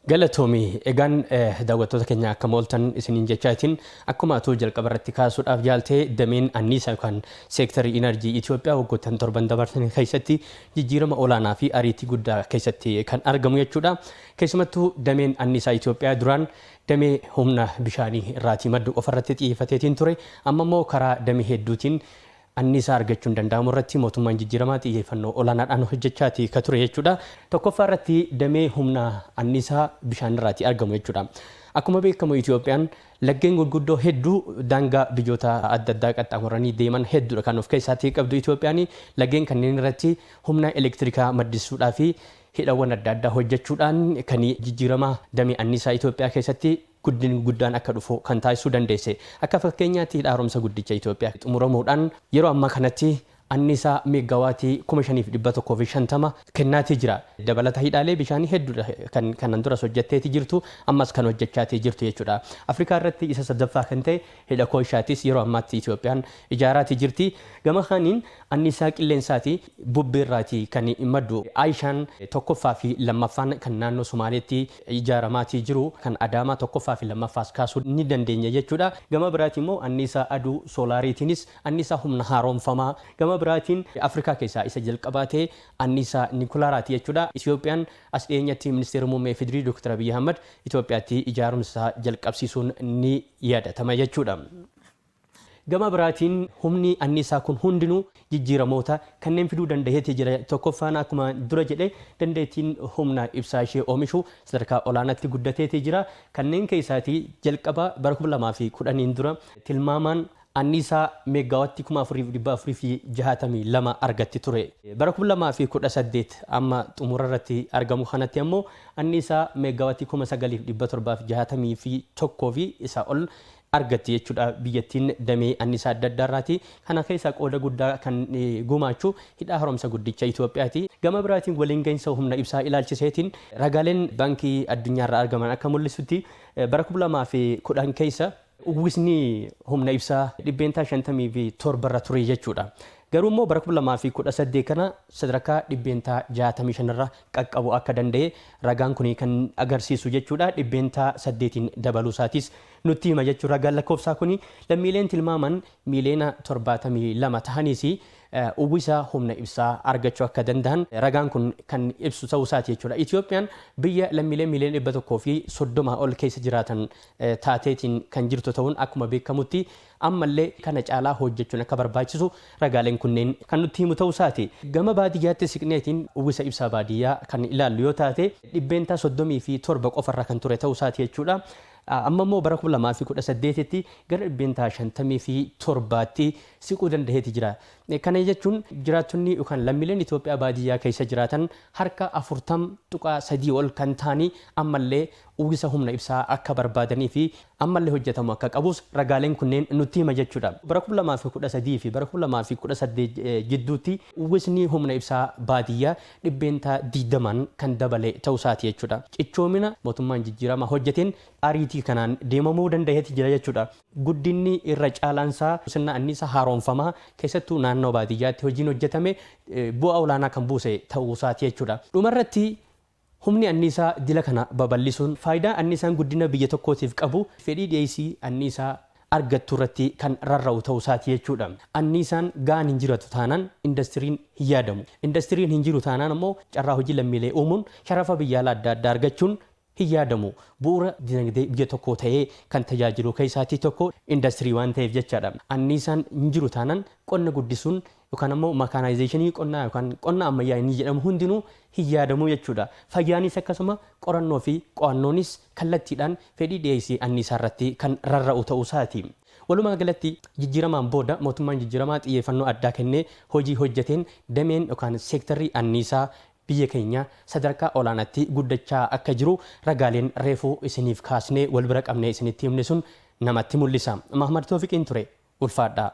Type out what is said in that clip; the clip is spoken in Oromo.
Galatoomi. Egaan daawwattoota keenya, akkam ooltan isiniin jechaatiin, akkuma atuu jalqaba irratti kaasuudhaaf yaaltee, dameen anniisaa yookaan seektarii inerjii Itoophiyaa waggoottan 7n dabarsan keessatti jijjiirama olaanaa fi ariitii guddaa keessatti kan argamu jechuudha. Keessumattuu dameen anniisaa Itoophiyaa duraan damee humna bishaanii irraatii maddu qofa irratti xiyyeeffateetiin ture. Amma immoo karaa damee hedduutiin anniisaa argachuun danda'amu irratti mootummaan jijjiiramaa xiyyeeffannoo olaanaadhaan hojjechaati ka ture jechuudha. Tokkoffaa irratti damee humna anniisaa bishaan irraatii argamu jechuudha. Akkuma beekamu, Itoophiyaan laggeen gurguddoo hedduu daangaa biyyoota adda addaa qaxxaamuranii deeman hedduudha kan of keessaatii qabdu Itoophiyaan. Laggeen kanneen irratti humna elektirikaa maddisiisuudhaa fi hidhawwan adda addaa hojjechuudhaan kan jijjiirama damee anniisaa Itoophiyaa keessatti guddinni guddaan akka dhufu kan taasisuu dandeesse. Akka fakkeenyaatti, hidha haaromsa guddicha Itoophiyaa xumuramuudhaan yeroo ammaa kanatti anniisaa meeggawaatii 5150 kennaatii jira. Dabalata hidhaalee bishaanii hedduudha kan kanan duras hojjetteeti jirtu, ammas kan hojjechaatii jirtu jechuudha. Afrikaa irratti isa sadaffaa kan ta'e hidha Kooyishaatis yeroo ammaatti Itoophiyaan ijaaraatii jirti. Gama kaaniin anniisaa qilleensaati, bubbeerraatii kan maddu. Aayishaan tokkoffaa fi lammaffaan kan naannoo Somaaleetti ijaaramaatii jiru, kan Adaamaa tokkoffaa fi lammaffaas kaasuu ni dandeenya jechuudha. Gama biraatiin immoo anniisaa aduu soolaariitiinis anniisaa humna haaromfamaa, gama biraatiin Afrikaa keessaa isa jalqabaa ta'e anniisaa nikulaaraati jechuudha. Itoophiyaan as dhiyeenyatti Ministeera Muummee FDRI Dr. Abiyyi Ahmad Itoophiyaatti ijaarumsa jalqabsiisuun ni yaadatama jechuudha. Gama biraatiin humni anniisaa kun hundinuu jijjiiramoota kanneen fiduu danda'eeti jira. Tokkoffaan, akkuma dura jedhe, dandeettiin humna ibsaa ishee oomishu sadarkaa olaanaatti guddateeti jira. Kanneen keessaatii jalqaba bara 2010n dura tilmaamaan anniisaa meeggaawatti 4462 argatti ture. Bara 2018 amma xumura irratti argamu kanatti ammoo anniisaa meeggaawatti 9761 fi isaa ol argatti jechuudha biyyattiin damee anniisaa adda addaa irraati. Kana keessaa qooda guddaa kan gumaachu hidha haaromsa guddicha Itoophiyaati. Gama biraatiin waliin gahinsa humna ibsaa ilaalchiseetiin ragaaleen Baankii Addunyaarraa argaman akka mul'isutti, bara 2010 keessa uwwisni humna ibsaa 57% irra ture jechuudha. Garuu immoo bara 2018 kana sadarkaa 65% irra qaqqabu akka danda'e ragaan kun kan agarsiisu jechuudha. 8%n dabaluu isaatis nutti hima jechuudha. Ragaan lakkoofsaa kun lammiileen tilmaaman miiliyoona 72 tahanis uwwisa humna ibsaa argachuu akka danda'an ragaan kun kan ibsu ta'uu isaati jechuudha. Itoophiyaan biyya lammiilee miiliyoona 130 ol keessa jiraatan taateetiin kan jirtu ta'uun akkuma beekamutti, ammallee kana caalaa hojjechuun akka barbaachisu ragaaleen kunneen kan nutti himu ta'uu isaati. Gama baadiyyaatti siqneetiin uwwisa ibsaa baadiyyaa kan ilaallu yoo taate, 37% qofarra kan ture ta'uu isaati jechuudha. Amma immoo bara 2018tti gara 57tti siquu danda'eeti jira. Kana jechuun jiraattonni yookaan lammiileen Itoophiyaa baadiyyaa keessa jiraatan harka 40.3 ol kan ta'anii ammallee uwwisa humna ibsaa akka barbaadanii fi ammallee hojjetamu akka qabus ragaaleen kunneen nutti hima jechuudha. Bara 2013 fi bara 2018 jidduutti uwwisni humna ibsaa baadiyyaa 20n kan dabale ta'uu isaati jechuudha. Cichoomina mootummaan jijjiiramaa hojjeteen ariitii kanaan deemamuu danda'eeti jira jechuudha. Guddinni irra caalaansaa sirna anniisaa haaromfamaa keessattuu naannoo baadiyyaatti hojiin hojjetame bu'aa olaanaa kan buuse ta'uu isaati jechuudha. Dhumarratti, humni anniisaa dila kana babal'isuun faayidaa anniisaan guddina biyya tokkootiif qabu fedhii dhiyeessii anniisaa argattu irratti kan rarra'u ta'uu isaati jechuudha. Anniisaan ga'aan hin jiratu taanaan indastiriin hin yaadamu. Indastiriin hin jiru taanaan ammoo carraa hojii lammiilee uumuun, sharafa biyya alaa adda addaa argachuun hin yaadamu. Bu'uura dinagdee biyya tokkoo ta'ee kan tajaajilu keessaatii tokko indastirii waan ta'eef jechaadha. Anniisaan hin jiru taanaan qonna guddisuun yookaan ammoo makaanaayizeeshinii qonnaa yookaan qonna ammayyaa inni jedhamu hundinuu hin yaadamu jechuudha. Fayyaanis akkasuma, qorannoo fi qo'annoonis kallattiidhaan fedhii dhiyeessii anniisaa irratti kan rarra'u ta'uu isaati. Walumaa galatti, jijjiiramaan booda mootummaan jijjiiramaa xiyyeeffannoo addaa kennee hojii hojjeteen dameen yookaan seektarri anniisaa biyya keenya sadarkaa olaanaatti guddachaa akka jiru ragaaleen reefuu isiniif kaasnee wal bira qabnee isinitti himne sun namatti mul'isa. Mahmad Toofiqiin ture. Ulfaadhaa.